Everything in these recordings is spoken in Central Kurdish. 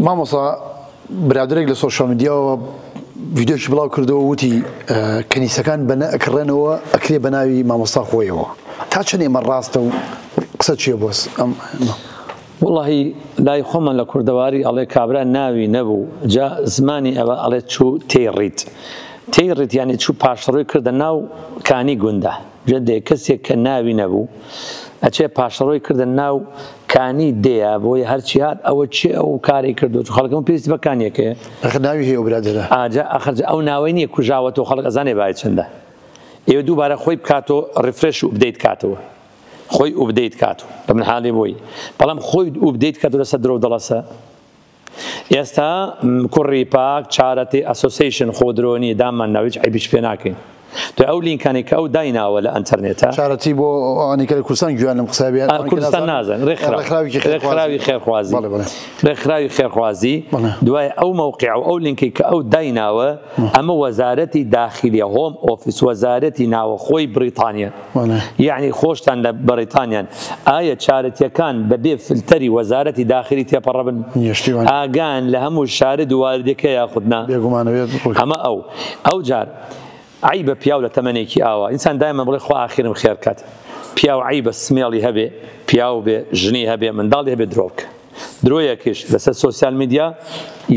مامۆستا برادەرێک لە سۆشیال میدیاوە ڤیدیۆیەکی بڵاو کردەوە وتی کەنیسەکان بە ئەکڕێنەوە ئەکرێ بە ناوی مامۆستا خۆیەوە تا چەند ئێمە ڕاستە و قسە چییە بۆس ئەم؟ وەڵاهی لای خۆمان لە کوردەواری ئەڵێ کابرا ناوی نەبوو جا زمانی ئەوە ئەڵێ چوو تێی ڕیت تێی ڕیت یانی چوو پاشەڕۆی کردە ناو کانی گوندە جدێ کەسێک کە ناوی نەبوو ئەچێ پاشەڕۆی کردە ناو کانی دێیا بۆیە هەرچی هات ئەوە چێ ئەو کاری کردو چ خەڵکم پێویستی بە کانیەکەیە ئەخر ناوی هەیە برادەرە ئاجا ئەخر ئەو ناوەی نییە کوژاوەتەوە خەڵک ئەزانێ بای چەندە ئێوە دووبارە خۆی بکاتەوە refresh و update کاتەوە خۆی update کات و بە من حاڵی بۆی بەڵام خۆی update کات لەسەر درۆ دەڵەسە ئێستا کوڕی پاک charity association خۆ درۆ نییە دامان ناوە هیچ عەیبیش پێ ناکەین دوای ئەو لینکانەی کە ئەو دایناوە لە ئەنتەرنێتە charity بۆ ئەوانەی کە لە کوردستان گوێیان لەم قسەیە بێ کوردستان نازانن ڕێکخراوێکی ڕێکخراوی خێرخوازی ڕێکخراوی خێرخوازی دوای ئەو مەوقع و ئەو لینکەی کە ئەو دایناوە ئەمە وەزارەتی داخلیە Home Office وەزارەتی ناوەخۆی بریتانیا یەعنی خۆشتان لە بەڕیتانیان ئایا charity یەکان بە بێ فلتەری وەزارەتی داخلی تێپەڕبن ئاگان لە هەموو شارد و واردەکە یاخود نا ئەمە ئەو ئەو جار عیبە پیاو لە تەمەنێکی ئاوا ئینسان دایمە بڵێ خوا ئاخرم خێر کات پیاو عیبە سمێڵی هەبێ پیاو بێ ژنی هەبێ منداڵی هەبێ درۆ بکە درۆیەکیش لەسەر سۆسیال میدیا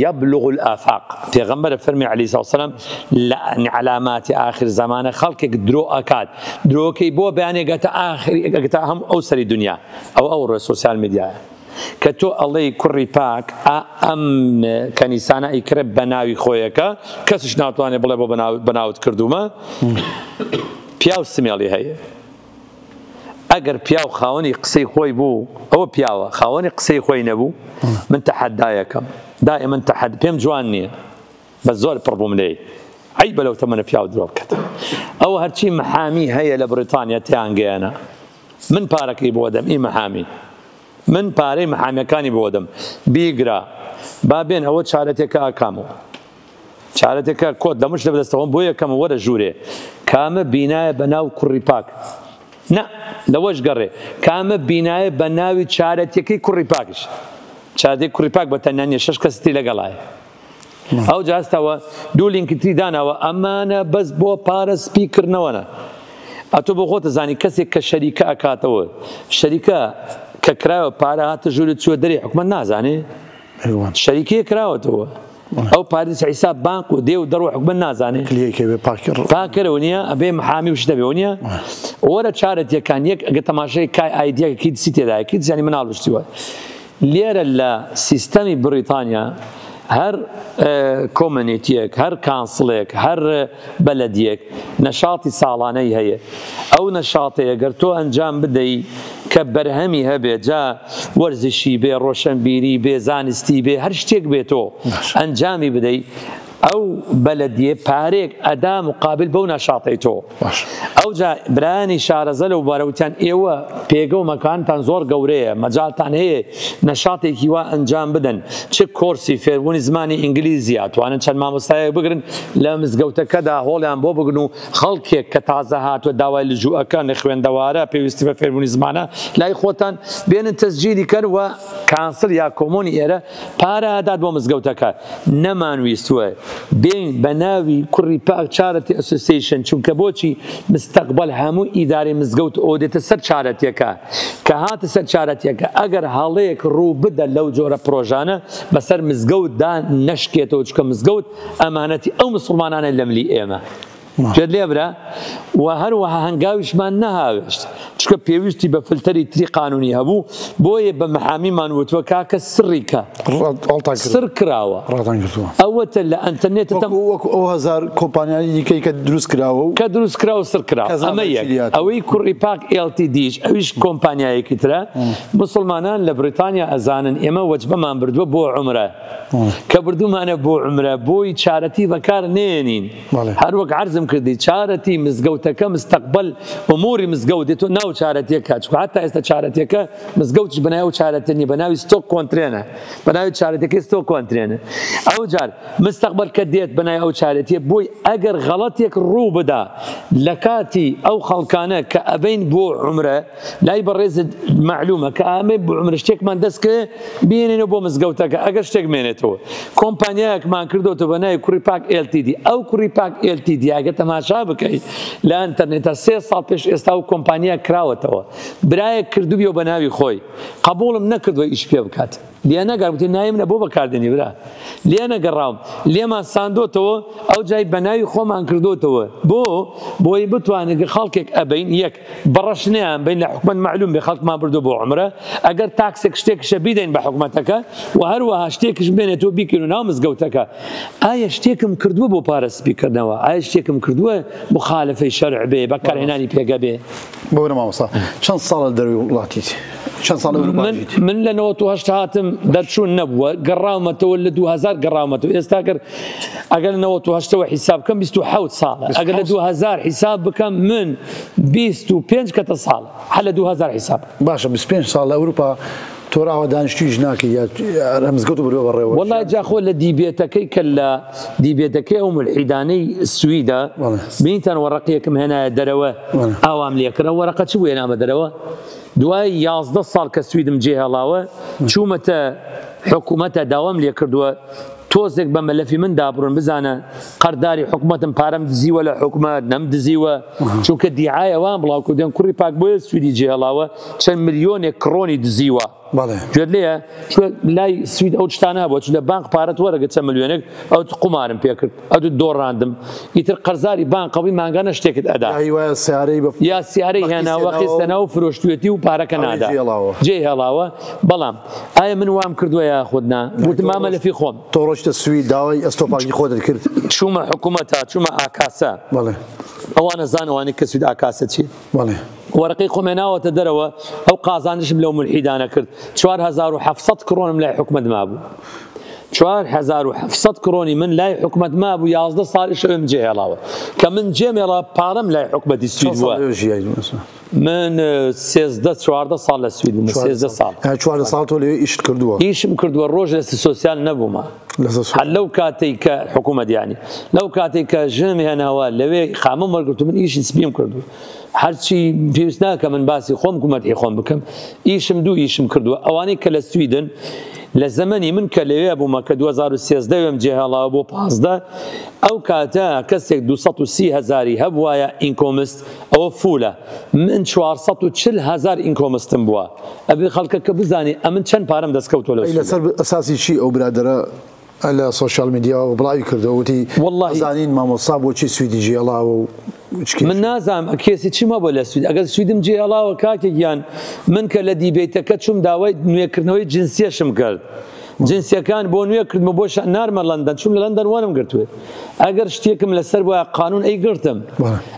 یبلغ الآفاق پێغەمبەر فەرمی علیه الصلاة والسلام لە عەلاماتی ئاخر زەمانە خەڵکێک درۆ ئەکات درۆکەی بۆ بەیانێک گاتە ئاخری گاتە هەم ئەو سەری دنیا ئەو ئەو ڕۆ سۆسیال میدیایە کە تۆ ئەڵێی کوڕی پاک ئا ئەم کەنیسانە ئەیکڕێ بە ناوی خۆیەکە کەسیش ناتوانێت بڵێ بۆ بەناوت کردومە پیاو سمێڵی هەیە ئەگەر پیاو خاوەنی قسەی خۆی بوو ئەوە پیاوە خاوەنی قسەی خۆی نەبوو من تەحەدایەکەم دائما تەحەد پێم جوان نییە بە زۆر پڕ بووم لێی عەیبە لەو تەمەنە پیاو درۆ بکات ئەوە هەرچی محامی هەیە لە بریتانیا تیان گەیەنە من پارەکەی بۆ دەم ئی محامی من پارەی محامیەکانی بۆ دەم بیگرە با بێن ئەوە چارەتێکە ئاکامەوە چارەتێکە کۆت لە مشت لە بەدەستەوەم بۆ یەکەم وەرە ژوورێ کامە بینایە بە ناو کوڕی پاک نا لەوەش گەڕێ کامە بینایە بە ناوی چارەتیەکەی کوڕی پاکش چارەتی کوڕی پاک بە تەنیا نیە شەش کەسی تری لەگەڵایە ئەو جاستەوە دوو لینکی تری داناوە ئەمانە بەس بۆ پارە سپی کردنەوەنە ئەتۆ بۆ خۆتە زانی کەسێک کە شەریکە ئەکاتەوە شەریکە کە کرایەوە پارە هاتە ژوورە چوە دەرێ حکومەت نازانێ شەریکەیە کراوەتەوە ئەو پاریس حیساب بانق و دێ و دەڕۆ حکومەت نازانێ پاکەرەوە نییە ئەبێ محامی و شتە بێ نییە وەرە چارەتیەکان یەک ئەگە تەماشای کای ئایدیاکە kids ی تێدایە kids یانی مناڵ شتیوە لێرە لە سیستەمی بڕیتانیا هەر community یەک هەر council ێک هەر بەلەدیەک نەشاتی ساڵانەی هەیە ئەو نەشاتەیە گەر تۆ ئەنجام بدەی کە بەرهەمی هەبێ جا وەرزشی بێ ڕۆشەنبیری بێ زانستی بێ هەر شتێک بێ تۆ ئەنجامی بدەی ئەو بەلەدیە پارەیەک ئەدا مقابل بەو نەشاتەی تۆ ئەوجا برایانی شارەزە لەو بارە وتیان ئێوە پێگە و مەکانتان زۆر گەورەیە مەجالتان هەیە نەشاتێکی وا ئەنجام بدەن چ کۆرسی فێربوونی زمانی ئینگلیزی ئەتوانن چەند مامۆستایەک بگرن لە مزگەوتەکەدا هۆڵیان بۆ بگرن و خەڵکێک کە تازە هاتووە داوای لجوءەکە نەخوێندەوارە پێویستی بە فێربوونی زمانە لای خۆتان بێنن تەسجیلی کەن و council یا commune ی ئێرە پارە ئەدات بۆ مزگەوتەکە نەمانویستووە بێین بە ناوی کوڕی پاک charity association چونکە بۆچی مستەقبەل هەموو ئیدارەی مزگەوت ئەوە دێتە سەر charity یەکە کە هاتە سەر charity یەکە ئەگەر هەڵەیەک ڕوو بدە لەو جۆرە پرۆژانە بەسەر مزگەوتدا نەشکێتەوە چونکە مزگەوت ئەمانەتی ئەو مسوڵمانانە لەملی ئێمە گوێت لێ برا و هەروەها هەنگاویشمان نەهاوێشت چونکە پێویستی بە فلتەری تری قانونی هەبوو بۆیە بە محامیمان وتوە کاکە سڕی کە سڕ کراوە ئەوەتە لە ئەنتەرنێت وەکو ئەو هەزار کۆمپانیای دیکەی کە دروست کراوە و کە دروست کراوە سڕ کراوە ئەمە یەک ئەوەی کوڕی پاک LTD یش ئەویش کۆمپانیایەکی ترە مسلمانان لە بریتانیا ئەزانن ئێمە وەجبەمان بردووە بۆ عومرە کە بردومانە بۆ عومرە بۆی charity بەکار نێنین هەر وەک عەرزم کردی charity مزگەوتەکە مستەقبەل ئوموری مزگەوت دێتۆ ناو charity یەکە چونکە هەتا ئێستا charity یەکە مزگەوتیش بەناوی ئەو charity نیە بەناوی ستۆک کۆنترێنە بەناوی charity یەکەی ستۆک کۆنترێنە. ئەوجار مستەقبەل کە دێت بەناوی ئەو charity یە بۆی ئەگەر غەڵەتێک ڕوو بدا لە کاتی ئەو خەڵکانە کە ئەبەین بۆ عومرە لای بەڕێزت مەعلومە کە ئەمەی بۆ عومرە شتێکمان دەست کە بێنێنەوە بۆ مزگەوتەکە ئەگەر شتێک مێنێتەوە کۆمپانیایەکمان کردۆتەوە بە ناوی کوڕی پاک LTD ئەو کوڕی پاک LTD ئەگە تەماشا بکەیت لە ئەنتەرنێتە سێ ساڵ پێش ئێستا و کۆمپانیا کراوەتەوە برایەک کردوبیەوە بە ناوی خۆی قبوڵم نەکردووە ئیش پێ بکات لێ نەگەڕ وتی ناوی منە بۆ بەکاردێنی برا لێ نەگەڕاوم لێمان ساندۆتەوە ئەو جای بە ناوی خۆمان کردۆتەوە بۆ بۆی بتوانێت خەڵکێک ئەبین یەک بەڕەش نیان بین لە حکومت معلوم بێ خەڵکمان بردو بۆ عمرە ئەگەر تاکسێک شتێکشە بیدەین بە حکومەتەکە و هەروەها شتێکش بێنێتەوە بیکەین و ناو مزگەوتەکە ئایا شتێکم کردووە بۆ پارە سپیکردنەوە ئایا شتێکم کردووە مخالفەی شەرع بێ بەکارهێنانی پێگە بێ بۆرە مامۆستا چەند ساڵە دەروی وڵاتیت چەند ساڵە من من لە 98 هاتم دەرچوون نەبووە گەڕاومەتەوە لە 2000 گەڕاومەتەوە ئێستا گەر ئەگەر لە 98ەوە حیساب بکەم 27 ساڵە ئەگەر لە 2000 حیساب بکەم من 25 کەتە ساڵ هەر لە 2000 حیساب باشە 25 ساڵ لە ئەوروپا تۆ ئاوا دانیشتویش ناکەی یا مزگەوت بردووە بەڕێوە وەڵای جا خۆ لە دیبێتەکەی کە لە دیبێتەکەی ئەو مولحیدانەی سویدە بینتان وەڕەقیەکم هێنایە دەرەوە ئاوام لێکرا وەرەقە چ بوو هێنامە دەرەوە دوای 11 ساڵ کە سویدم جێهێڵاوە چوومەتە حکوومەتە داوام لێ کردووە تۆزێک بە مەلەفی من دابڕۆن بزانە قەرداری حکومەتم پارەم دزیوە لە حکومەت نەم دزیوە چونکە دیعایە وان بڵاو کردن کوڕی پاک بۆیە سویدی جێهێڵاوە چەند ملیۆنێک کڕۆنی دزیوە گوێت لێیە چوە لای سوید ئەو شتانە هەبووە چ لە بانق پارەت وەرەگە چەند ملیۆنێک ئەو قومارم پێکرد ئەو دۆڕاندم ئیتر قەرزاری بانقەوەی مانگانە شتێکت ئەدا یا سیارەی هێناوە خستەناو و فرۆشتوێتی و پارەکە نادا جێ هێڵاوە بەڵام ئایا من وام کردووە یاخود نا وتم مامە لەفی خۆم تۆ ڕۆشتە سوید داوای ئەستۆپاکی خۆتت کرد چوومە حکوومەتە چوومە a-kassa بەڵێ ئەوانە زان ئەوانەی کە سوید a-kassa چییە بەڵێ وەرەقەی خۆم هێناوەتە دەرەوە ئەو قازانجشم لەو مولحیدانە کرد 4700 کرۆنم لای حکومەت مابوو 4700 کرۆنی من لای حکومەت مابوو 11 ساڵیش ئەوێم جێهێڵاوە کە من جێم هێڵا پارەم لای حکومەتی سوید بووە من 13 14 ساڵ لە سوید بووم 13 ساڵ 14 ساڵ تۆ لەوێ ئیشت کردووە ئیشم کردووە ڕۆژ لە social نەبوومە هەر لەو کاتەی کە حکوومەت یانی لەو کاتێک کە ژنم هێناوە لەوێ خامم وەرگرت من ئیشی سپیم کردو هەرچی پێویست ناکە من باسی خۆم کومەتی خۆم بکەم ئیشم دوو ئیشم کردووە ئەوانەی کە لە سویدن لە زەمەنی من کە لەوێ بوومە کە 2013 وێم جێهێڵاوە بۆ 15 ئەو کاتە کەسێک 230 هەزاری هەبوایە inkomst ئەوە full ە من 440 هەزار inkomst م بووە ئەبێ خەڵکەکە بزانێ ئەمن چەند پارەم دەست کەوتوە لەو ئەی لەسەر ئەساسی چی ئەو برادەرە لە social media بڵاوی کردەوە وتی وەڵڵاهی ئەزانین مامۆستا بۆچی سویدی جێڵاوە و چ من کێشەیە؟ نازانم کێسی چیم هەبووە لە سوید ئەگەر سویدم جێهێڵاوە کاکە گیان من کە لە debate ەکە چووم داوای نوێکردنەوەی جنسیەشم کرد جنسیەکان بۆ نوێ کردم و بۆ نارمە لەندەن چووم لە لەندەن وەرم گرتوێ ئەگەر شتێکم لەسەر بوایە قانون ئەیگرتم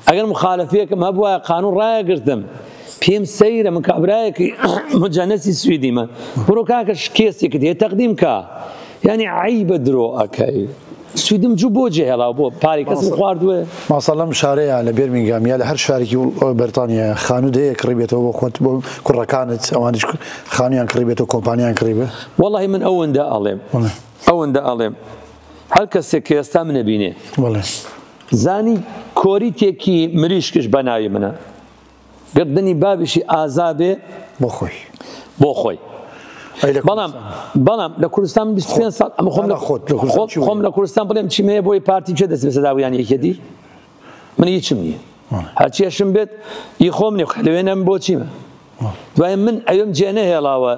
ئەگەر مخالفەیەکم هەبوایە قانون ڕایەگرتم پێم سەیرە من کابرایەکی مجەنەسی سویدیمە بڕۆ کاکە کێسێکت هەیە تەقدیم کە یعنی عیبە درۆ ئەکەی سویدم جوو بۆ جێهێڵاو بۆ پارەی کەسم خواردووە. مامۆستا لەم شارەیا لە بێرمینگام یا لە هەر شارێکی بەریتانیا خانوو دەیە کڕیبێتەوە بۆ خۆت بۆ کوڕەکانت ئەوانیش خانوویان کڕیبێتەوە کۆمپانیان کڕیبێ؟ وەڵاهی من ئەوەندە ئەڵێم ئەوەندە ئەڵێم هەر کەسێک کە ئێستا منە بینێ زانی کۆریتێکی مریشکش بە ناوی منە گردنی بابیشی ئازا بێ بۆ خۆی بۆ خۆی بەڵام بەڵام لە کوردستان 25 ساڵ ئەمە خۆم لە خۆت خۆم لە کوردستان بڵێم چیم هەیە بۆی پارتی چێ دەست بەسەداویان یەکێتی من هیچم نییە هەرچیشم بێت ئی خۆم نیە لەوێ نەم بۆ چیمە دوای من ئەوێم جێ نەهێڵاوە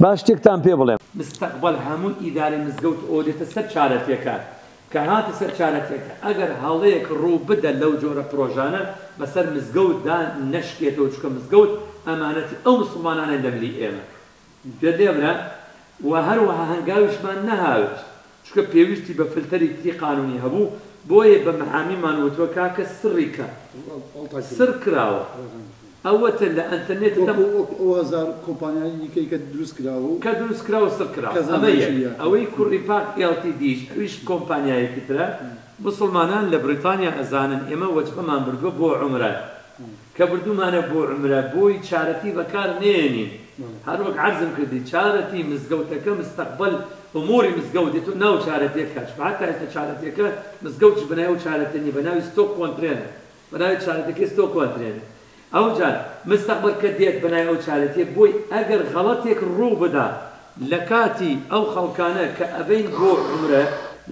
با شتێکتان پێ بڵێم مستەقبەل هەموو ئیدارەی مزگەوت ئۆدێتە سەر چارەتێکە کە هاتە سەر چارەتێکە ئەگەر هەڵەیەک ڕوو بدە لەو جۆرە پرۆژانە بەسەر مزگەوت دا نەشکێتەوە چونکە مزگەوت ئەمانەتی ئەو مسوڵمانانە لە ملی ئێمە گوێت لێیە برا وە هەروەها هەنگاویشمان نەهاوێشت چونکە پێویستی بە فلتەری تری قانونی هەبوو بۆیە بە محامیمان وتوە کاکە سڕی کە سڕ کراوە ئەوەتە لە ئەنتەرنێت وەکو وەکو ئەو هەزار کۆمپانیای دیکەی کە دروست کراوە و کە دروست کراوە سڕ کراوە کەس ئەمە نازانێ یەک چی لێ هاتووە. ئەوەی کوڕی پاک LTD یش ئەویش کۆمپانیایەکی ترە موسڵمانان لە بریتانیا ئەزانن ئێمە وەجبەمان بردووە بۆ عومرە کە بردوومانە بۆ عومرە بۆی charity بەکار نێنین هەر وەک عەرزم کردی charity مزگەوتەکە مستەقبەل ئوموری مزگەوت دێتۆ ناو چارەتیەکە چونکە هەتا ئێستا چارەتیەکە مزگەوتیش بەناوی ئەو چارەتیە نیە بەناوی ستۆک کۆنترێنە بەناوی چارەتیەکەی ستۆک کۆنترێنە ئەوجار مستەقبەل کە دێت بەناوی ئەو چارەتیە بۆی ئەگەر غەڵەتێک ڕوو بدا لەکاتی ئەو خەڵکانە کە ئەبەین بۆ عومرە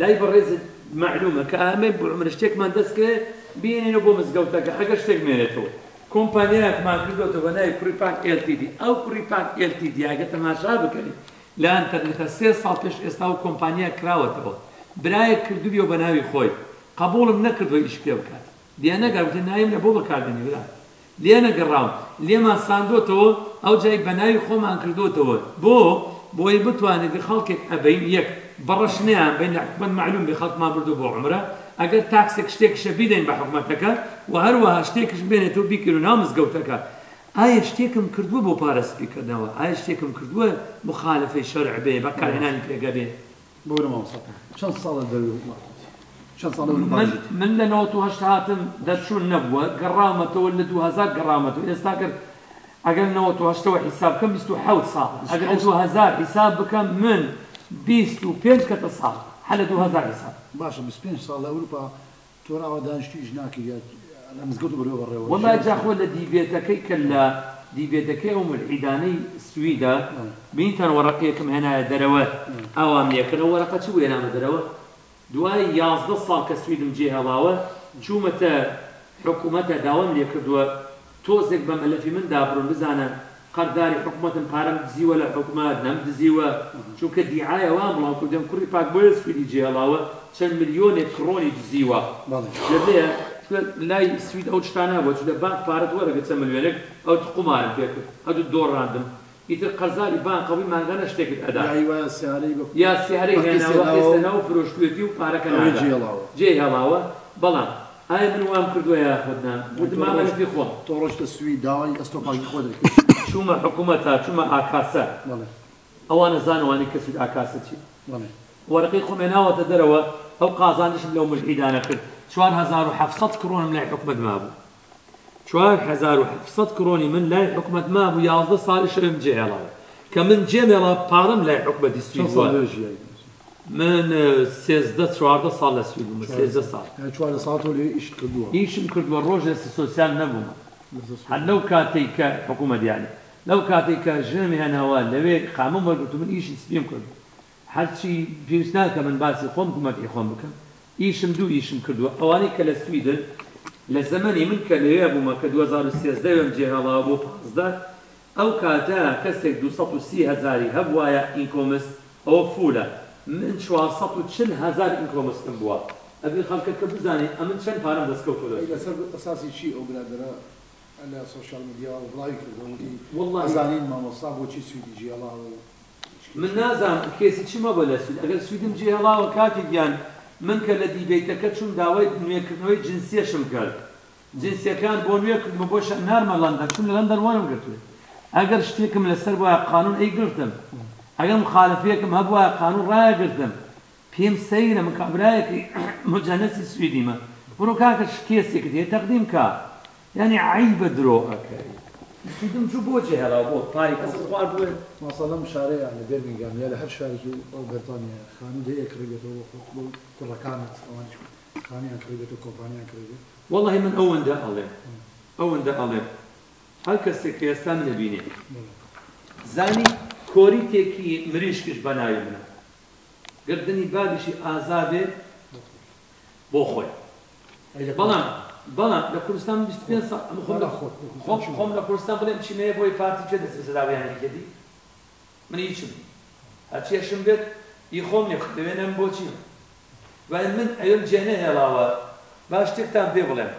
لای بەڕێزت مەعلومە کە ئەمەین بۆ عومرە شتێکمان دەست کەوێ بینێنەوە بۆ مزگەوتەکە ئەگەر شتێک بمێنێتەوە کۆمپانیایەکمان کردۆتەوە بەناوی کوڕی پاک LTD ئەو کوڕی پاک LTD ئەگەر تەماشا بکەی لە ئەنتەرنێتا سێ ساڵ پێش ئێستا ئەو کۆمپانیا کراوەتەوە برایەک کردبیەوە بەناوی خۆی قبوڵم نەکردوە ئیش پێ بکات لێنەگەڕ وتی نایم لە بۆ بەکاردێنی برا لێنەگەڕاوم لێمان ساندۆتەوە ئەوجای بەناوی خۆمان کردۆتەوە بۆ بۆی بتوانێت خەڵکێک ئەبەین یەک بەڕەش نەیان بەین لە حکومەت مەعلوم بێ خەڵکمان بردوە بۆ عومرە ئەگەر تاکسێک شتێکشە بیدەین بە حکومەتەکە وە هەروەها شتێکش بمێنێتەوە بیکەینە ناو مزگەوتەکە ئایا شتێکم کردووە بۆ پارە سپی کردنەوە؟ ئایا شتێکم کردووە موخالەفەی شەرع بێ، بەکارهێنانی پێگە بێ؟ ببورە مامۆستا چەند ساڵە دەروی وڵاتیت؟ چەند ساڵە ئەوروپا من دەژیت؟ من لە 98 هاتم دەرچوون نەبووە گەڕاومەتەوە لە 2000 گەڕاومەتەوە ئێستا گەر ئەگەر 98 ەوە حیساب بکەم 27 ساڵە ئەگەر لە 27 ساڵ. 2000 حیساب بکەم من 25 کەتە ساڵ هەر لە 2000 حیساب. باشە 25 ساڵ لە ئەوروپا تۆ ئاوا دانیشتویش ناکەی یا لە مزگەوت و بەرەوە بەڕێوە وەڵای ژیان جا چۆنە؟ خۆ لە دیبێتەکەی کە لە دیبێتەکەی ئەو مولحیدانەی سویدە بینتان وەڕەقەیەکم هێنایە دەرەوە ئاوام لێکرد ئەو وەرەقە چ بوو هێنامە دەرەوە دوای 11 ساڵ کە سویدم جێهێڵاوە چوومەتە حکومەتە داوام لێکردووە تۆزێک بە مەلەفی من دابڕن بزانە قەرداری حکومەتم پارەم دزیوە لە حکومەت نەم دزیوە چونکە دیعایە وام بڵاو کردم کوڕی پاک بۆیە سویدی جێهێڵاوە چەند ملیۆنێک کڕۆنی دزیوە جێبێ چونکە لای سوید ئەو شتانە بووە چونکە بانک پارەت وەرەگرت چەند ملیۆنێک ئەو قومارم پێکرد ئەو دۆڕاندم ئیتر قەرزاری بانقەوی مانگانە شتێکت ئەدا. یا هیوایە سیارەی بە یا سیارەی بە قیست هێناوە هێناوە و هێناوە و فرۆشتوێتی و پارەکە ئەوەی نادا جێهێڵاوە. جێی هێڵاوە بەڵام ئایا من وام کردووە یاخود نا یانی وتم تۆ مامە ڕۆشت لەفی خۆم. تۆ ڕۆشتە سوید داوای ئەستۆ پاکی خۆت دەکرد. چوومە حکوومەتە چوومە ئاکاسە ئەوانە زان ئەوانەی کە سوید ئاکاسە چیە. وەرەقەی خۆم هێناوەتە دەرەوە ئەو قازانجەشم لەو مولحیدانە کرد 4700 کرۆنم لای حکومەت مابوو 4700 کرۆنی من لای حکومەت مابوو 11 ساڵی شەوێم جێهێڵاوە کە من جێمێڵا پارەم لای حکومەتی چەند سوید ساڵ بووە لەوێ ژیای؟ من 13 14 ساڵ لە سوید بوومە 13 ساڵ. یانی 14 ساڵ تۆ لەوێ ئیشت کردووە؟ ئیشم کردووە ڕۆژ لە سۆسیال نەبوومە لەسەر هەر سۆسیال. لەو کاتەی کە حکومەت یانی لەو کاتەی کە ژنم هێناوە لەوێ قامەم وەرگرت و من ئیشی سپیم کردووە هەرچی پێویست ناکە من باسی خۆم حکومەتی خۆم بکەم ئیشم دوو ئیشم کردووە ئەوانەی کە لە سویدن لە زەمەنی من کە لەوێ بوومە کە 2013 وێم جێهێڵاوە بۆ 15 ئەو کاتە کەسێک 230 هەزاری هەبوایە inkomst ئەوە فولە من 440 هەزار inkomst م بووە ئەبێ خەڵکەکە بزانێ ئەمن چەند پارەم دەستکەوتووە لە ئەی سوید. لەسەر ئەساسی چی ئەو برادەرە لە social media بڵاوی کردەوە وتی وەڵڵاهی ئەزانین مامۆستا بۆچی سویدی جێهێڵاوە و هیچ من کێشەیەک. نازانم کێسی چیم هەبووە لە سوید ئەگەر سویدم جێهێڵاوە کاکە گیان من کە لە دیبەیتەکە چووم داوای نوێکردنەوەی جنسیەشم کرد جنسیەکان بۆ نوێ کردم و بۆش نارمە لەندەن چووم لە لەندەن وەرم گرتوێ ئەگەر شتێکم لەسەر بوایە قانون ئەیگرتم ئەگەر مخالفەیەکم هەبوایە قانون ڕایەگرتم پێم سەیرە من کابرایەکی مجەنەسی سویدیمە بڕۆ کاکە کێسێکت هەیە تەقدیم کە یعنی عەیبە درۆ ئەکەی سویدم چوو بۆ جێهێڵاوە بۆ پارەی کەس خواردووە. مامۆستا لەم شارەیە لە بێرمینگام یا لە هەر شارێکی ئەو بەریتانیا خانوو هەیە کڕیبێتەوە بۆ خۆت بۆ کوڕەکانت ئەوانیش خانوویان کڕیبێتەوە کۆمپانیان کڕیبێت؟ وەڵڵاهی من ئەوەندە ئەڵێم ئەوەندە ئەڵێم هەر کەسێک کە ئێستا منە بینێ زانی کۆریتێکی مریشکش بە ناوی منە گردنی بابیشی ئازا بێ بۆ خۆی بەڵام بەڵام لە کوردستان 25 ساڵ ئەمە خۆم لە خۆم خۆم لە کوردستان بڵێم چیمەیە بۆی پارتی چێ دەست بەسەداویان یەکێتی من هیچم هەرچیەشم بێت ئی خۆم نیە دەوێنم بۆچی دوای من ئەوێم جێ نەهێڵاوە با شتێکتان پێ بڵێم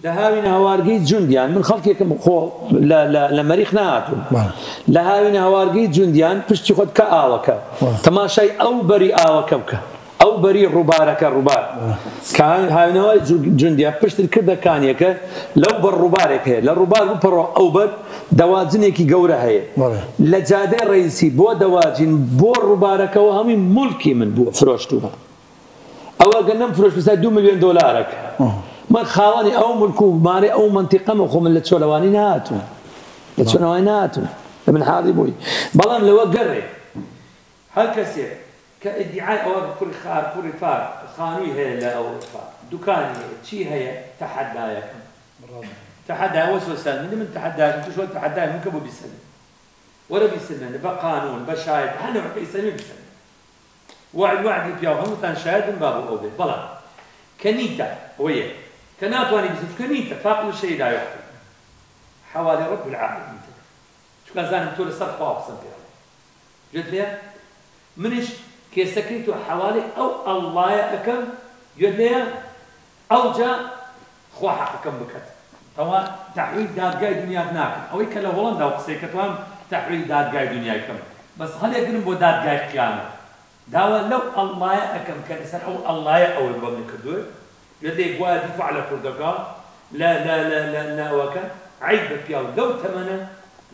لە هاوینە هەوارگەی جوندیان من خەڵکێکم خۆ لە مەریخ نەهاتووم لە هاوینە هەوارگەی جوندیان پشتی خۆت کە ئاوەکە تەماشای ئەو بەری ئاوەکە بکە ئەو بەری ڕووبارەکە ڕووبار کە هاوینەوەی جوندیان پشتت کردە کانیەکە لەو بەر ڕووبارێک هەیە لە ڕووبار بپەڕۆ ئەو بەر دەواجنێکی گەورە هەیە لە جادەی ڕئیسی بۆ دەواجین بۆ ڕووبارەکەەوە هەمووی مولکی من بووە فرۆشتووە ئەوە گەر نەم فرۆشت بسای 2 ملیۆن دۆلارەکە من خاوەنی ئەو ملک و مارەی ئەو مەنتیقەمە خۆ من لە چۆلەوانی نەهاتووم لە چۆلەوانی نەهاتووم لە من حاضی بووی بەڵام لەوە گەڕێ هەر کەسێک کە ئیدیعای ئەوە کوڕی خار کوڕی پاک خانووی هەیە لە ئەوروپا دوکانی هەیە چی هەیە تەحەدایەکەم تەحەدای ئەوە سۆسیال میدیا من تەحەدایەکەم توش وەرە تەحەدای من کە بۆ بیسەلمێنی وەرە بیسەلمێنە بە قانون بە شاهد هەر نەوعێک ئەیسەلمێ بیسەلمێنە وەعد وەعدی پیاو هەمووتان شایەدن با بۆ ئەو بێت بەڵام کە نیتە ئەوە یەک کە ناتوانی بیسەلمێنی چونکە نیتە فاقد الشیء لا یعطی حەوالی رب العالمین تەکەم چونکە ئەزانم تۆ لەسەر خوا قسەم پێ ئەڵێی گوێت لێیە منیش کێسەکەی تۆ حەوالەی ئەو ئەڵڵایە ئەکەم گوێت لێیە ئەوجا خوا حەقەکەم بکەت ئەوە تەحویل دادگای دنیات ناکەم ئەوەی کە لە هۆڵەندا و قسەی کە توام تەحویل دادگای دنیای کەم بەس هەڵیەگرم بۆ دادگای قیامەت داوا لەو ئەڵڵایە ئەکەم کە لەسەر ئەو ئەڵڵایە ئەوەی بۆ من کردووە گوێت لێیە گوایە دیفاع لە کوردەکا لە لە لە لە لە ئەوەکە عەیبە پیاو لەو تەمەنە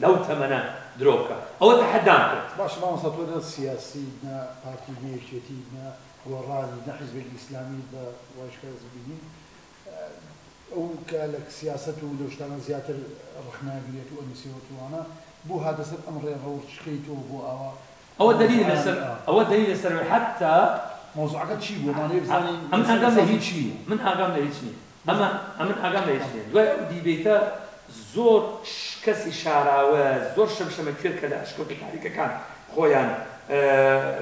لەو تەمەنە درۆ بکا ئەوە تەحەدام کرد. باشە مامۆستا تۆ نە سیاسی نە پارتی نە یەکێتی نە گۆڕانی نە حیزبێکی ئیسلامی بە وایش کە بینین ئەو کە لە سیاسەت و لەو شتانە زیاتر ڕەخنە ئەگرێت و ئەنوسێوە توانە بۆ هاتە سەر ئەم ڕێڕەوڕچکەی تۆ بۆ ئاوا ئەوە دەلیلە لەسەر ئەوە دەلیلە لەسەر ئەوەی حەتتا. مەوزوعەکە چی بوو ئەمانەوێ بزانین ئەمن لەسەر ئاگام لە ئەساسی هیچ چی نییە بوو؟ من ئاگام لە هیچ نییە ئەمە ئەمن ئاگام لە هیچ نییە دوای ئەو دیبەیتە زۆر کەسی شاراوە زۆر شەمشەمەکوێر کە لە ئەشکەوتە تاریکەکان خۆیان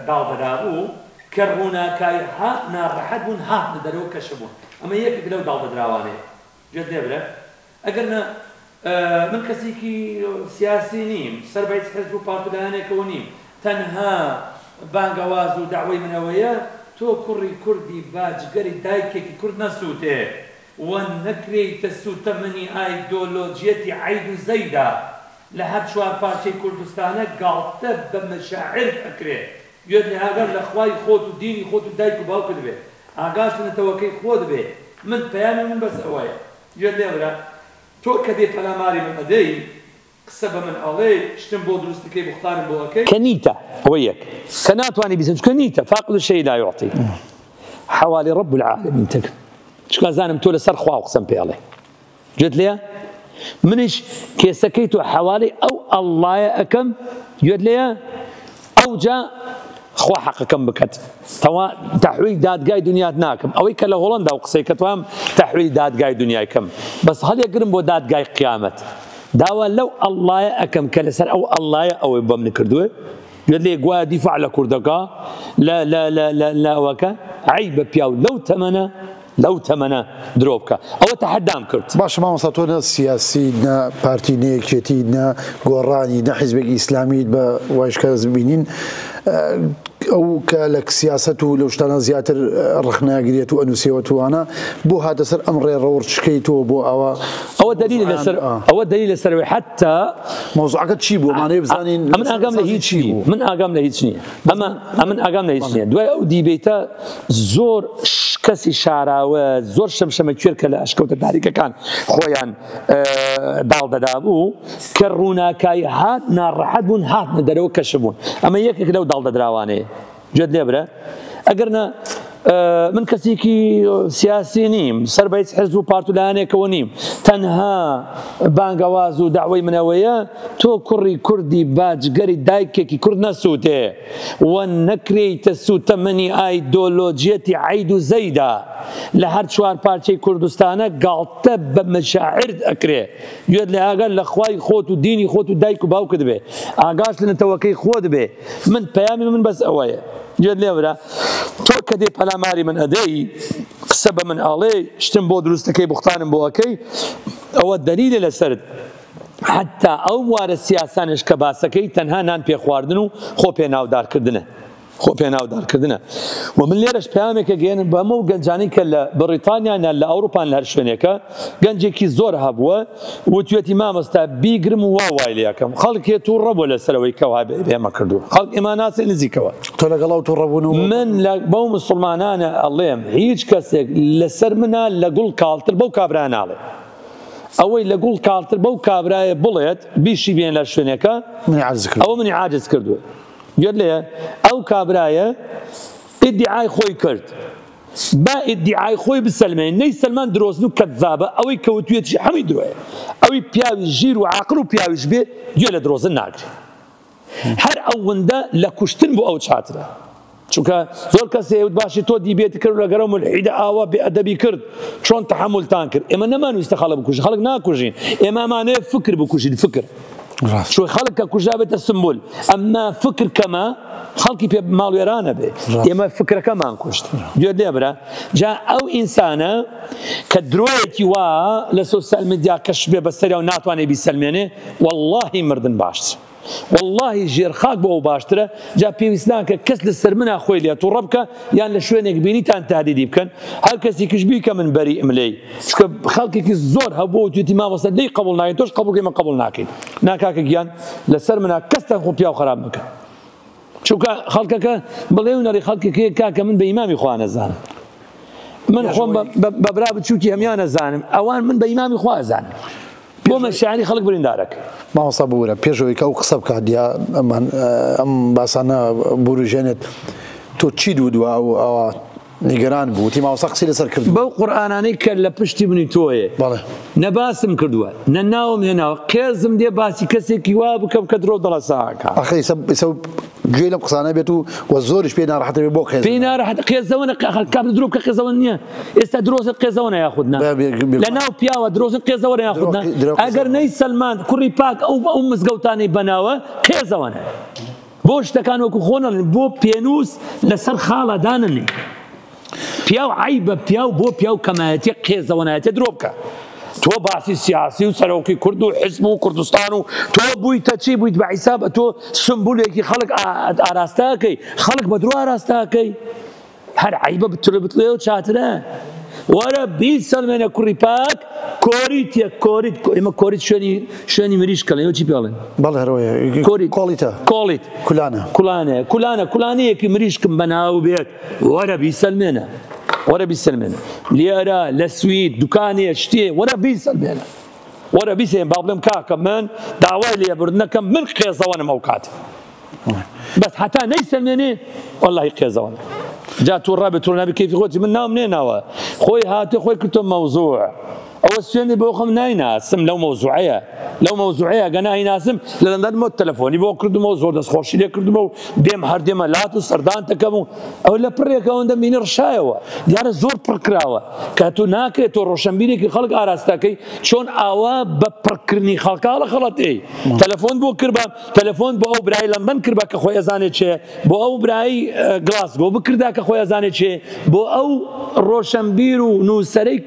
داڵدەدابوو کە ڕووناکایی هات ناڕەحەت بوون هاتنە دەرەوە کەشف بوون ئەمە یەکێک لەو داڵدەدراوانەیە گوێت لێ برا ئەگەر نا من کەسێکی سیاسی نیم، سەر بە هیچ حزب و پارت و لایەنێکەوە نیم، تەنها بانگەواز و دەعوەی من ئەوەیە تۆ کوڕی کوردی با جگەری دایکێکی کورد نەسووتێ و نەکرێیتە سووتەمەنی ئایدۆلۆجیەتی عەید و زەیدا لە هەر چوارپارچەی کوردستانە گاڵتە بە مەشاعرت ئەکرێ گوێت لێ ئاگات لە خوای خۆت و دینی خۆت و دایک و باوکت بێ ئاگاشت لە نەتەوەکەی خۆت بێ من پەیامی من بەس ئەوەیە گوێت لێ برا تۆ کە دێی پەلاماری من ئەدەی قسە بە من ئەڵێی شتم بۆ دروست ئەکەی بوختانم بۆ ئەکەی. کە نیتە ئەوە یەک کە ناتوانی بیسەلمێنی چونکە نیتە فاقد الشیء لا یعطی حەوالی رب العالمین تەکەم چونکە ئەزانم تۆ لەسەر خوا قسەم پێ ئەڵێ گوێت لێیە منیش کێسەکەی تۆ حەوالی ئەو ئەڵڵایە ئەکەم گوێت لێیە ئەوجا خوا حەقەکەم بکەت تەوا تەحویل دادگای دنیات ناکەم ئەوەی کە لە هۆڵەندا و قسەی کەتوام تەحویل دادگای دنیای کەم بەس هەڵیەگرم بۆ دادگای قیامەت داوا لەو ئەڵڵایە ئەکەم کە لەسەر ئەو ئەڵڵایە ئەوەی بۆ من کردووە گوێت لێ گوایە دیفاع لە کوردەکە لە لە لە لە لە ئەوەکە عەیبە پیاو لەو تەمەنە لەو تەمەنە درۆ بکا ئەوە تەحەدام کرد. باشە مامۆستا تۆ نە سیاسی نە پارتی نە یەکێتی نە گۆڕانی نە حیزبێکی ئیسلامیت بە وایش کە بینین ئەو کە لە سیاسەت و لەو شتانە زیاتر ڕەخنەگرێت و ئەنووسێوە توانە بۆ هاتە سەر ئەم ڕێڕەوڕچکەی تۆ بۆ ئەوە ئەوە دەلیل لەسەر ئەوە دەلیل لەسەر ئەوەی حەتتا مەوزوعەکە چی بوو ئەمانەوێ بزانین ئەمن ئاگام لە هیچ چی نییە بوو من ئاگام لە هیچ نییە ئەمە ئەمن ئاگام لە هیچ نییە دوای ئەو دیبەیتە زۆر کەسی شاراوە زۆر شەمشەمەکوێر کە لە ئەشکەوتە تاریکەکان خۆیان داڵدەدابوو کە ڕووناکایی هات ناڕەحەت بوون هاتنە دەرەوە کەشف بوون ئەمە یەکێک لەو داڵدەدراوانەیە گوێت لێ برا ئەگەر نا من کەسێکی سیاسی نیم سەر بە هیچ حزب و پارت و لایەنێکەوە نیم تەنها بانگەواز و دەعوەی منەوەیە تۆ کوڕی کوردی با جگەری دایکێکی کورد نەسووتێ و نەکرێیتە سووتەمەنی ئایدۆلۆجیەتی عەید و زەیدا لە هەر چوار پارچەی کوردستانە گاڵتە بە مەشاعرت ئەکرێ گوێت لێ ئاگات لە خوای خۆت و دینی خۆت و دایک و باوکت بێ ئاگاشت لە نەتەوەکەی خۆت بێ من پەیامی من بەس ئەوەیە گوێت لێ برا تۆ کە دێ پەلاماری من ئەدەی قسە بە من ئەڵێی شتم بۆ دروستەکەی بوختانم بۆ ئەکەی ئەوە دەلیلە لەسەرت حتا ئەو بوارە سیاسانش کە باسەکەی تەنها نان پێخواردن و خۆ پێناودارکردنە خۆ پێناودارکردنە و من لێرەش پەیامێکە گەێنم بە هەموو گەنجانی کە لە بڕیتانیا یان لە ئەوروپان لە هەر شوێنێکە گەنجێکی زۆر هەبووە وتوێتی مامۆستا بیگرم و وا وای لێکەم خەڵکێ تووڕە بووە لەسەرەوەی کەوا ئێمە کردووە خەڵک ئێمە ناسێ نزیکەوە تۆ لەگەڵ ئەو تووڕەبوون و من لە بەو مسوڵمانانە ئەڵێم هیچ کەسێک لەسەر منە لە گوڵ کاڵتر بەو کابرا ناڵێ ئەوەی لە گوڵ کاڵتر بەو کابرایە بڵێت بیشی بێن لە شوێنێکە منی عاجز کردووە ئەوە منی عاجز کردووە گوێت لێیە ئەو کابرایە ئیدعای خۆی کرد با ئیدعای خۆی بسەلمێنێ نەیسەلمان درۆزن و کەزابە ئەوەی کە وتویەتیش هەمووی درۆیە ئەوی پیاوی ژیر و عاقڵ و پیاویش بێ گوێ لە درۆزن ناگرێ هەر ئەوەندە لە کوشتن بۆ ئەو چاترە. چونکە زۆر کەس هەیە وت باشی تۆ debate کرد لەگەرە ملحیدە ئاوا بێ ئەدەبی کرد چۆن تەحەمولتان کرد؟ ئێمە نەمانویستە خەڵک بکوژین، خەڵک ناکوژین، ئێمە ئەمانەوێ فکر بکوژین، فکر چون خەڵک کە کوژرا بێتە سمبول، ئەمما فکر کەمە خەڵکی پێ ماڵوێرانە بێ، ئێمە فکرەکەمان کوشت. گوێت لێ برا، جا ئەو ئینسانە کە درۆیەکی وا لە social media کەشف بێ بەسەریا و ناتوانێ بیسەلمێنێ، وەڵڵاهی مردن باشترە. وەڵڵاهی ژێر خاک بۆ ئەو باشترە، جا پێویست ناکە کەس لە سەر منا خۆی لێ توڕە بکا یان لە شوێنێک بینیتان تەهدیدی بکەن، هەر کەسیکیش بیکە من بەریئم لێی، چونکە خەڵکێکی زۆر هەبووە وتویەتی مامۆستا لێی قەبوڵ ناکەین تۆش قەبوڵ کەی ئێمە قەبوڵ ناکەین، نا کاکە گیان لەسەر منا کەستان خۆ پیاو خراپ مەکەن، چونکە خەڵکەکە بڵێ و نەڵێ خەڵکێک هەیە کاکە من بە ئیمامی خوا نەزانم، من خۆم بە برا بچووکی هەمیان ئەزانم، ئەوان من بە ئیمامی خوا ئەزانم. بۆ مەشاعری خەڵک بریندارەک. مامۆستا ببورە پێش ئەوەی کە ئەو قسە بکات یا ئەمان ئەم باسانە بوروژێنێت تۆ چیت وتوە ئەو ئەوە نیگەران بوو وتی مامۆستا قسەی لەسەر کردووە. بەو قورئانانەی کە لە پشتی منی تۆیە بەڵێ. نە باسم کردووە نە ناوم هێناوە قێزم دێ باسی کەسێکی وا بکەم کە درۆ دەڵەسا ئەکا. ئاخر ئیسە ئیسە گوێی لەم قسانە بێت و وە زۆریش پێی ناڕەحەت ئەبێ بۆ قێزم پێی ناڕەحەت قێزەوەنە کابرا درۆ بکە قێزەوەن نییە. ئێستا درۆزن قێزەوەنە یاخود نا لە ناو پیاوە درۆزن قێزەوەنە یاخود نا ئەگەر نەی سەلماند کوڕی پاک ئەو ئەو مزگەوتانەی بەناوە قێزەوەنە بۆ شتەکان وەکو خۆ نەڵێن بۆ پێنووس لەسەر خاڵە داننێ پیاو عیبە پیاو بۆ پیاو کەمایەتی قێزەوەنایەتی درۆ بکە تۆ باسی سیاسی و سەرۆکی کورد و حزب و کوردستان و تۆ بوویتە چی بوویت بە حیساب تۆ سمبولێکی خەڵک ئاراستەکەی خەڵک بە درۆ ئاراستەکەی هەر عەیبە بتلێ بتلێ و چاترە وەرە بیسەلمێنە کوڕی پاک کۆریتە کۆریت ئێمە کۆریت شوێنی شوێنی مریش کەڵێ چی پێڵێن بەڵێ هەرۆیە کۆریت کۆڵیتە کۆڵیت کولانە کوڵانە کوڵانە کوڵانەیەکی مریشکم بەناو بێت وەرە بیسەلمێنە وەرە بیسەلمێنە لێرە لە سوید دوکانێ شتێ وەرە بیسەلمێنە وەرە بیسێن با بڵێم کاکە من داوای لێبوردنەکەم من قێزەوەنم ئەو کاتە بەس هەتا نەیسەلمێنێ وەڵاهی قێزەوەنە. جا توڕە بێ توڕە نابێ کەیفی خۆتی من ناوم نێناوە خۆی هاتێ خۆی کردتۆ مەوزوع ئەوە سوێندی بۆ خۆم نایناسم لەو مەوزوعەیە لەو مەوزوعەیە گە نایناسم لە لەندەن مۆ تەلەفۆنی بۆ کردمەوە زۆر دەستخۆشی لێ کردمەوە و دێم هەر دێمە لات و سەردان دەکەم و ئەو لە پڕێکە ئەوەندە مینی ڕشایەوە دیارە زۆر پڕ کراوە کە تۆ ناکرێت تۆ ڕۆشنبیرێکی خەڵک ئاراستەکەی چۆن ئاوا بە پڕکردنی خەڵکاڵە خەڵەتێی تەلەفۆن بۆ کردبا تەلەفۆن بۆ ئەو برای لەندەن کردبا کە خۆی ئەزانێ چێ، بۆ ئەو برای گلاسگۆ بکردا کە خۆی ئەزانێ چێ، بۆ ئەو ڕۆشەنبیر و نووسەرەی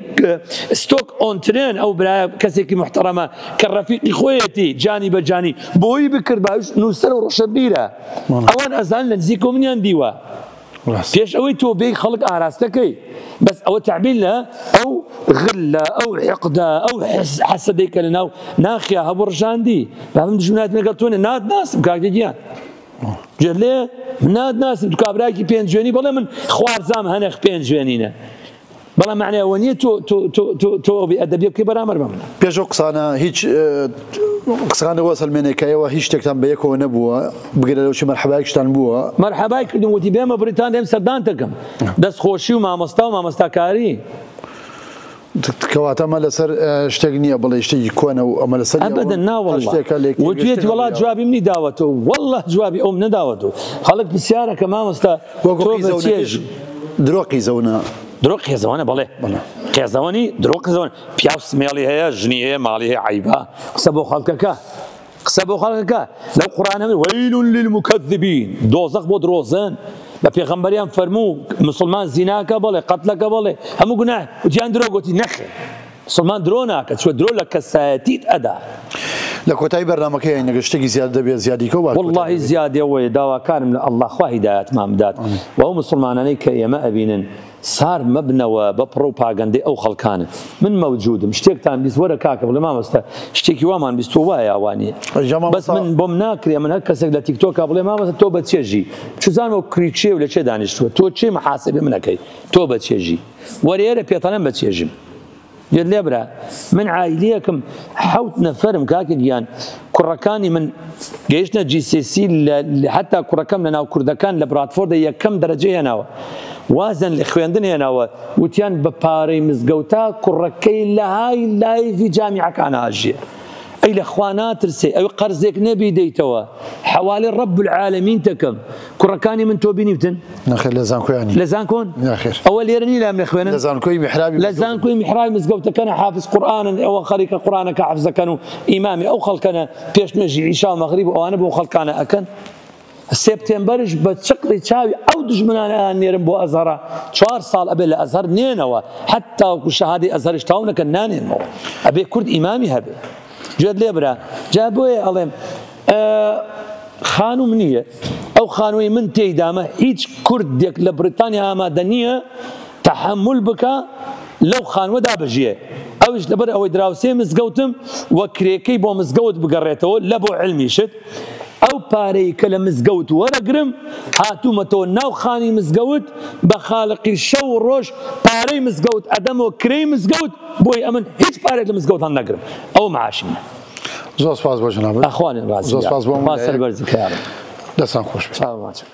ستۆک ئۆن ترێن ئەو برایە کەسێکی موحتەڕەمە کە ڕەفیقی خۆیەتی جانی بە جانی بۆی بکردبا ئەویش نووسەر و ڕۆشەنبیرە ئەوان ئەزانن لە نزیکەوە منیان دیوە. پێش ئەوەی تۆ بێی خەڵک ئاراستەکەی بەس ئەوە تەعبیر لە ئەو غلە ئەو حقدە ئەو حەسەدەی کە لەناو ناخیا هەبوو ڕژاندی با من دوژمنایەتم لەگەڵ تۆ نیە نات ناسم کاکە گیان گوێت لێ من نات ناسم تو کابراکی پێنجوێنی بەڵێ من خوارزام هەنەخ پێنجوێنینە بەڵام معنای ئەوە نییە تۆ تۆ تۆ تۆ تۆ بێ ئەدەبیە بکەی بەرامبەر بە من. پێش ئەو قسانە هیچ قسەکان ئەوە سەلمێنێ کە ئێوە هیچ شتێکتان بە یەکەوە نەبووە بگرە لەوچی مەرحەبایەکیشتان بووە. مەرحەبای کردم وتی بێمە بریتانیا دێم سەردانتەکەم دەست خۆشی و مامۆستا و مامۆستاکاری. کەواتە ئەمە لەسەر شتێک نییە بڵێ شتێکی کۆنە و ئەمە لەسەر ئەبەدەن نا واللە وتویەتی وەڵا جوابی منی داوەتەوە واللە جوابی ئەوم نەداوەتەوە خەڵک پرسیارەکە مامۆستا تۆ بە چێژ درۆ قیزەونە. درۆ قێزەوەنە بەڵێ قێزەوەنی درۆ قێزەوەن پیاو سمێڵی هەیە ژنی هەیە ماڵی هەیە عیبە قسە بۆ خەڵکەکە قسە بۆ خەڵکەکە لەو قورئانە وەیل للمکذبین دۆزەخ بۆ درۆزن بە پێغەمبەریان فەرموو مسلمان زیناکە بەڵێ قەتلەکە بەڵێ هەموو گوناه وتیان درۆ گوتی نەخێر مسلمان درۆ ناکە چوە درۆ لە کەسایەتیت ئەدا. لە کۆتایی بەرنامەکەی ئەگەر شتێکی زیاد دەبێت زیادی کەو با وەڵڵاهی زیادی ئەوەیە داواکارم لە اللە خوا هیدایەتمان بدات و ئەو موسڵمانانەی کە ئێمە ئەبینن سار مەبنەوە بە پڕوپاگەندەی ئەو خەڵکانە من مەوجودم شتێکتان بیست وەرە کاکە بڵێ مامۆستا شتێکی وامان بیستوە وایە یا وانیە بەس من بۆم ناکرێ من هەر کەسێک لە تیکتۆکا بڵێ مامۆستا تۆ بە چێژی چزانم ئەو کوری کێ و لە کێ دانیشتووە تۆ کێ محاسبەی من ئەکەی تۆ بە چێژی وەرە ئێرە پێتەڵێم بە چێژم گوێت لێ برا من عایلەیەکم حەوت نەفەرم کاکە گیان کوڕەکانی من گەیشتە GCSE حتا کوڕەکەم لە ناو کوردەکان لە برادفۆردە یەکەم دەرەجە هێناوە وازن لە خوێندن هێناوە وتیان بە پارەی مزگەوتا کوڕەکەی لە high life ی جامیعەکان ئاژیە. ئەی لە خوا ناترسێ ئەوی قەرزێک نەبی دەیتەوە حەوالی رب العالمین تەکەم کوڕەکانی من تۆ بینیوتن؟ نەخێر لە زانکۆیانی. لە زانکۆن؟ نەخێر. ئەوە لێرە نی لام نەخوێنن؟ لە زانکۆی میحرابی لە زانکۆی میحرابی مزگەوتەکەنە حافظ قورئانن ئەوە خەریکە قورئانەکە حەفزەکەن و ئیمامی ئەو خەڵکەنە پێش نوێژی عیشا و مەغریب و ئەوانە بۆ خەڵکانە ئەکەن. سێپتێمبەرش بە چقڵی چاوی ئەو دوژمنانە ئەیان نێرم بۆ ئەزهەرا چوار ساڵ ئەبێ لە ئەزهەر نێنەوە حەتاوەکو شەهادەی ئەزهەریش تەواو نەکەن نانێنمەوە ئەبێ کورد ئیمامی هەبێ گوێت لێ برا جا بۆیە ئەڵێم خانوم نییە ئەو خانووی من تێیدامە هیچ کوردێک لە بریتانیا ئامادە نییە تەحەمول بکە لەو خانووەدا بژیێ ئەویش لەبەر ئەوەی دراوسێ مزگەوتم و کرێکەی بۆ مزگەوت بگەڕێتەوە لە بۆ علمیشت ئەو پارەی کە لە مزگەوت وەرەگرم هاتوومەتەوە ناو خانی مزگەوت بە خالقی شەو و ڕۆژ پارەی مزگەوت ئەدەمەوە کرێی مزگەوت بۆی ئەمن هیچ پارێک لە مزگەوت هەڵنەگرم ئەوە معاشی منە. زۆر سپاس بۆ جەنابت. ئەخوانین ڕازی زۆر سپاس بۆ سەربەرزی کە یاڕەب. دەستان خۆش بێت. چاو ماچم.